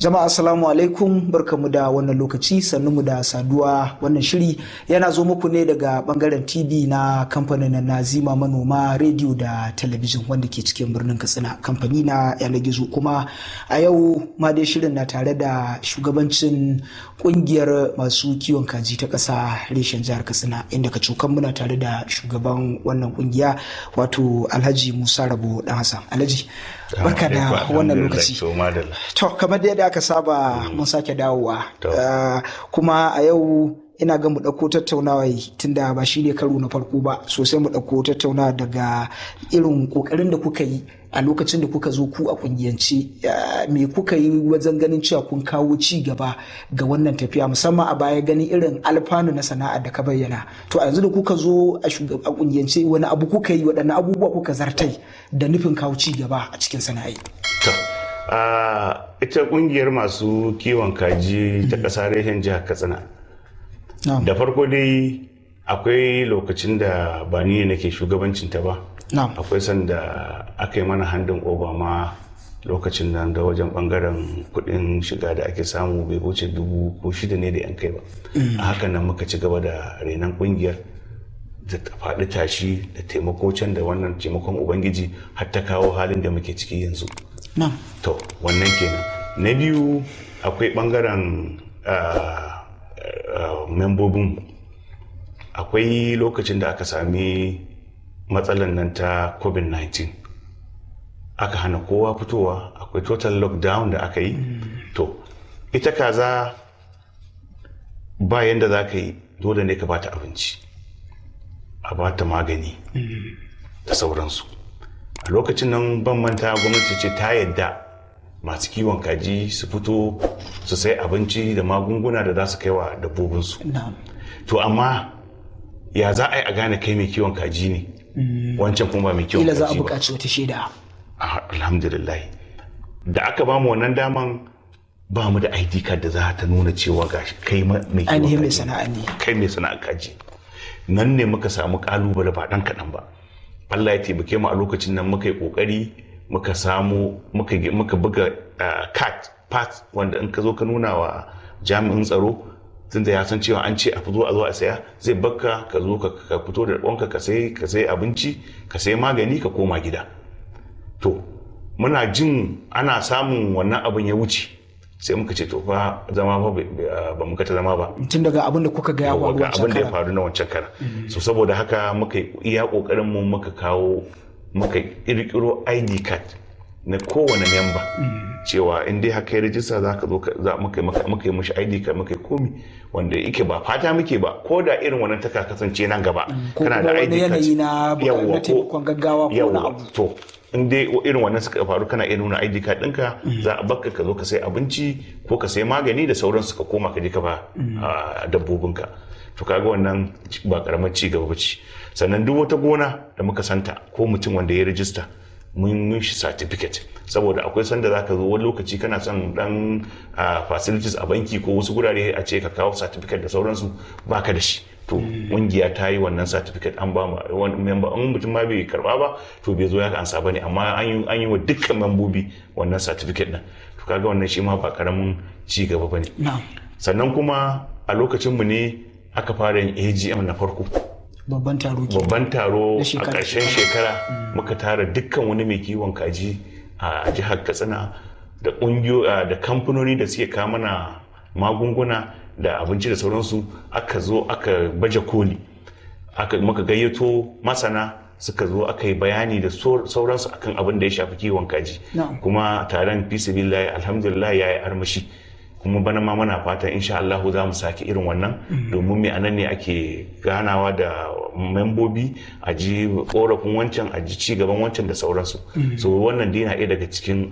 Jama'a, assalamu alaikum, barkamu da wannan lokaci, mu da saduwa. Wannan shiri yana zo muku ne daga bangaren TV na kamfanin Nazima Manoma Radio da Talabijin wanda ke cikin birnin Katsina, kamfani na yanar gizo. Kuma a yau ma dai shirin na tare da shugabancin kungiyar masu kiwon kaji ta ƙasa reshen jihar Katsina, inda ka cokan muna tare da shugaban wannan kungiya, wato Alhaji Musa Rabo Dan Hassan. Alhaji, barka da wannan lokaci. To, kamar da aka saba, mun sake dawowa kuma a yau ina ga mu ɗauko tattaunawa, tunda ba shi ne karo na farko ba sosai, mu ɗauko tattaunawa daga irin ƙoƙarin da kuka yi a lokacin da kuka zo ku a kungiyance. Me kuka yi wajen ganin cewa kun kawo ci gaba ga wannan tafiya, musamman a baya ganin irin alfanu na sana'ar da ka bayyana? To, a yanzu da kuka zo a kungiyance, wani abu kuka yi, waɗanne abubuwa kuka zartai da nufin kawo ci gaba a cikin sana'ai? Ita kungiyar masu kiwon kaji ta ƙasa reshen jihar Katsina, da farko dai akwai lokacin da ba ni ne nake shugabancinta ba. Akwai sanda aka yi mana handing over ma, lokacin nan da wajen bangaren kudin shiga da ake samu bai wuce 6,000 ne da yan kai ba. A hakan nan muka ci gaba da renon kungiyar da faɗi tashi da taimako can da wannan taimakon Ubangiji har ta kawo halin da muke ciki yanzu. To, wannan kenan. Na biyu, akwai bangaren membobin. Akwai lokacin da aka sami matsalar nan ta COVID-19, aka hana kowa fitowa, akwai total lockdown da aka yi. To, ita kaza ba yanda za ka yi, dole ne ka bata abinci, a bata magani da sauransu. A lokacin nan, ban manta, gwamnati ce ta yadda masu kiwon kaji su fito su sai abinci da magunguna da za su kai wa dabbobinsu. To, amma ya za a yi a gane kai mai kiwon kaji ne, wancan kuma ba mai kiwon Kila za a kaji ba? buƙaci wata shaida. Alhamdulillah, da aka ba mu wannan daman, ba mu da ID card da za ta nuna cewa gashi kai mai kiwon ainihin mai kaji. sana'a ne. Kai mai sana'a kaji. Nan ne muka samu kalubale ba dan kaɗan ba. Allah ya taimake mu, a lokacin nan muka yi kokari muka samu, muka buga card pass, wanda in ka zo ka nuna wa jami'in tsaro, tunda ya san cewa an ce a fito a zo a saya, zai bakka ka zo ka fito da ɗanka ka sai abinci, ka sai magani, ka koma gida. To, muna jin ana samun wannan abin ya wuce, sai muka ce to fa zama fa ba muka ta zama ba. Tun daga abin da kuka ga ya Yawwa, faru ga wancan abin da ya karan. faru na wancan karan. So saboda haka muka yi iya kokarin mu, muka kawo, muka kirkiro ID card na kowane memba, cewa in dai haka ya rijista, za ka zo za muka yi mishi ID card, muka yi komi wanda yake ba fata muke ba, ko da irin wannan ta kasance nan gaba, Ko kana kuma da wani ID card. yanayi na Yawwa, na taimakon gaggawa ko na yawwa, abu. To, in dai irin wannan suka faru, kana iya nuna ID card ɗinka, za a bakka ka zo ka sai abinci ko ka sai magani da sauransu, ka koma ka je ka ba dabbobinka. To, kaga wannan ba karamar ci gaba ba ce. Sannan duk wata gona da muka santa ko mutum wanda ya rijista, mun yi shi certificate, saboda akwai sanda zaka zo wani lokaci kana son dan facilities a banki ko wasu gurare, a ce ka kawo certificate da sauransu, baka da shi. To, kungiya ta yi wannan certificate, an ba mu wani member. In mutum ma bai karba ba, to bai zo ya ansa bane, amma an yi wa dukkan membobi wannan certificate din. To, kaga wannan shi ma ba karamin ci gaba bane. Sannan kuma a lokacin mu ne aka fara yin AGM na farko. Babban taro ke. Babban taro Na a shekara. ƙarshen shekara, muka tara dukkan wani mai kiwon kaji a jihar Katsina da ƙungiyo da kamfanoni da suke kawo mana magunguna da abinci da sauransu. Aka zo aka baje koli, aka muka gayyato masana, suka zo aka yi bayani da sauransu akan abin da ya shafi kiwon kaji. Kuma taron, fi sabilillahi, alhamdulillah, ya yi armashi. Kuma bana ma muna fatan insha Allah za mu sake irin wannan, domin mai anan ne ake ganawa da membobi, a ji korafin wancan, a ji ci gaban wancan da sauransu. So wannan dai na ɗaya daga cikin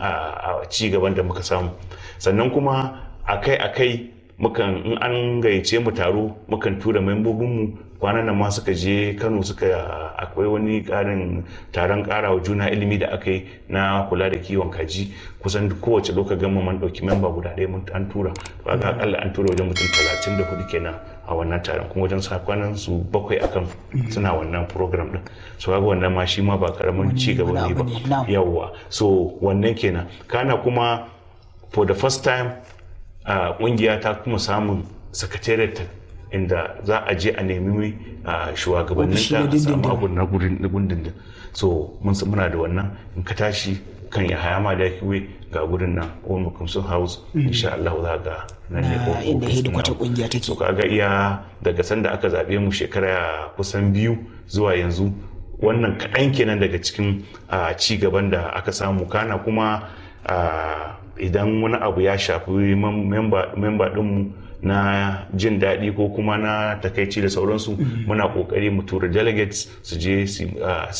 ci gaban da muka samu. Sannan kuma akai akai mukan, in an gayyace mu taro, mukan tura membobinmu. Kwanan nan ma suka je Kano, suka akwai wani karin taron karawa juna ilimi da aka yi na kula da kiwon kaji. Kusan kowace lokacin gama man ɗauki memba guda ɗaya mun an tura. To, kaga akalla an tura wajen mutum 34 kenan a wannan taron, kuma wajen sakwanan su 7 akan suna wannan program din. So kaga wannan ma shi ma ba karamin ci gaba Wani ne ba. abu ne, na'am. Yawwa, so wannan kenan. Kana kuma For the first time kungiya ta kuma samun secretariat inda za a je a nemi shugabanninta a samu abu na gundindin. So mun muna da wannan. In ka tashi kan ya haya ma da kiwe ga gurin nan, Old Mukumsu House, insha Allah za ga nan ne inda hedikwata kungiya take. So kaga iya daga sanda aka zabe mu shekara kusan 2 zuwa yanzu, wannan kaɗan kenan daga cikin ci gaban da aka samu. Kana kuma idan wani abu ya shafi memba ɗinmu na jin daɗi ko kuma na takaici da sauransu, muna ƙoƙari mu tura delegates su je su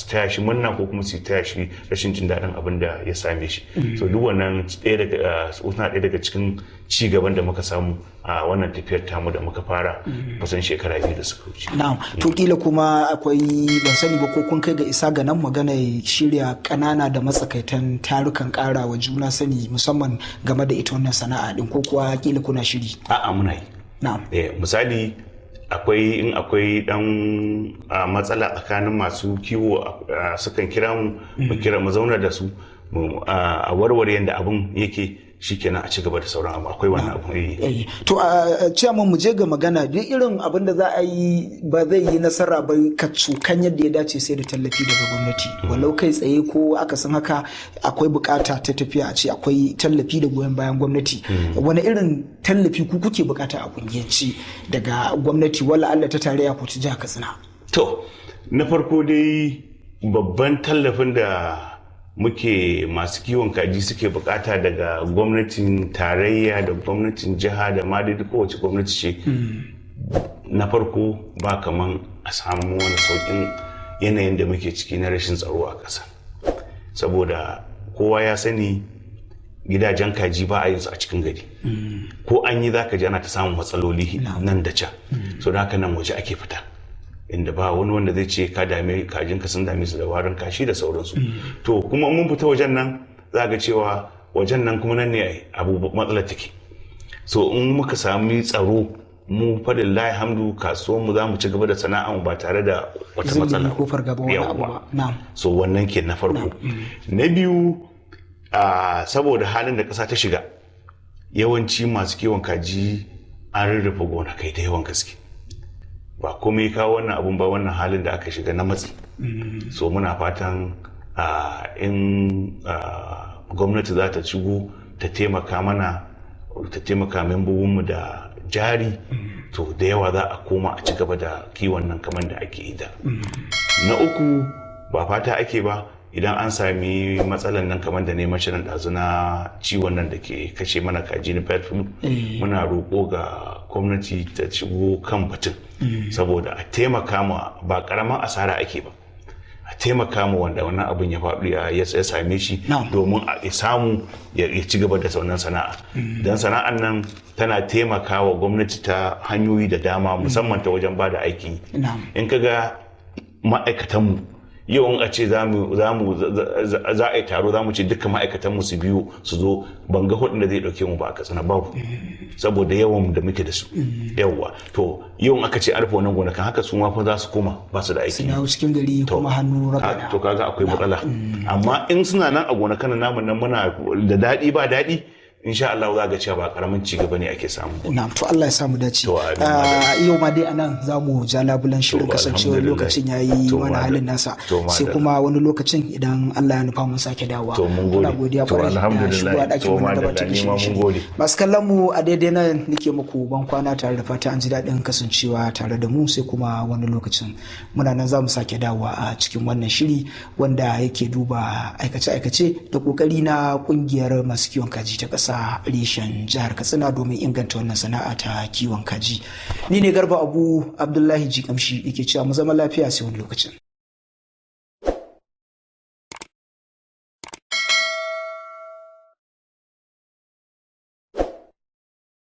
taya shi murna ko kuma su taya shi rashin jin daɗin abin da ya same shi. So duk wannan suna ɗaya daga cikin ci gaban da muka samu a wannan tafiyar tamu da muka fara kusan shekara 2 da suka wuce. Na'am, to kila kuma akwai, ban sani ba ko kun kai ga isa ga nan, magana shirya ƙanana da matsakaitan tarukan ƙara wa juna sani, musamman game da ita wannan sana'a din, ko kuwa kila kuna shiri? A'a, muna yi. Na'am. Misali akwai, in akwai dan matsala tsakanin masu kiwo, sukan kira mu, mu kira mu zauna da su a warware yadda abun yake, shikenan a ci gaba da sauran abu. Akwai wannan abu. To a ciyaman, mu je ga magana duk irin abin da za a yi ba zai yi nasara ba ka cukan yadda ya dace sai da tallafi daga gwamnati, walau kai tsaye ko aka san haka. Akwai bukata ta tafiya a ce akwai tallafi da goyon bayan gwamnati. Wani irin tallafi ku kuke bukata a kungiyance daga gwamnati, wala Allah ta tarayya ko ta jihar Katsina? To na farko dai, babban tallafin da muke masu kiwon kaji suke bukata daga gwamnatin tarayya da gwamnatin jiha da ma dai kowace gwamnati ce, na farko ba kaman a samu wani saukin yanayin da muke ciki na rashin tsaro a ƙasa. Saboda kowa ya sani gidajen kaji ba a yin su a cikin gari, ko an yi zaka ji ana ta samun matsaloli nan da can. So da haka nan waje ake fita, inda ba wani wanda zai ce ka dame kajinka, sun dame su da warin kashi da sauransu. To kuma mun fita wajen nan, za ga cewa wajen nan kuma nan ne abu matsalar take. So in muka sami tsaro, mu fadin layi hamdu, kasuwan mu za mu ci gaba da sana'a ba tare da wata matsala ko fargaba wani abu ba. So wannan ke na farko. Na biyu, saboda halin da ƙasa ta shiga, yawanci masu kiwon kaji an rurrufe gonakai da yawan gaske. Ba komai kawo wannan abun ba, wannan halin da aka shiga na matsi. So muna fatan in gwamnati za ta shigo ta taimaka mana, ta taimaka membobinmu da jari, to da yawa za a koma a ci gaba da kiwon nan kamar da ake yi da. Na uku, ba fata ake ba, idan an sami matsalan nan kamar da neman shirin ɗazu na ciwon nan da ke kashe mana kaji na bird flu, muna roƙo ga gwamnati ta shigo kan batun, saboda a taimaka ma, ba ƙaramin asara ake ba, a taimaka ma wanda wannan abin ya faɗu ya same shi, domin a samu ya ci gaba da wannan sana'a, don sana'an nan tana taimaka wa gwamnati ta hanyoyi da dama, musamman ta wajen ba da aikin. In ka ga ma'aikatanmu yau, in a ce za a yi taro, za mu ce dukkan ma'aikatanmu su biyu su zo, ban ga hudun da zai dauke mu ba a Katsina, babu, saboda yawan da muke da su. Yawwa, to yau aka ce arfa wannan gonakan haka, su ma fa za su koma ba su da aiki. Su dawo cikin gari kuma hannu rabana. To kaga akwai matsala. Amma in suna nan a gonakan namu nan, muna da daɗi ba daɗi, insha Allah za ga cewa ba karamin ci gaba ne ake samu. Na'am, to Allah ya samu dace. Yau ma dai anan za mu ja labulan shirin, kasancewar lokacin yayi mana halin nasa. Sai kuma wani lokacin idan Allah ya nufa mun sake dawowa. To mun gode. Muna godiya kwarai da shigowa ɗakin mu na gabatar da shirin. Masu kallon mu, a daidai nan nake muku ban kwana tare da fata an ji daɗin kasancewa tare da mu, sai kuma wani lokacin. Muna nan za mu sake dawowa a cikin wannan shiri wanda yake duba aikace-aikace da kokari na kungiyar masu kiwon kaji ta ƙasa reshen jihar Katsina domin inganta wannan sana'a ta kiwon kaji. Ni ne Garba Abu Abdullahi Jikamshi yake cewa mu zama lafiya, sai wani lokacin.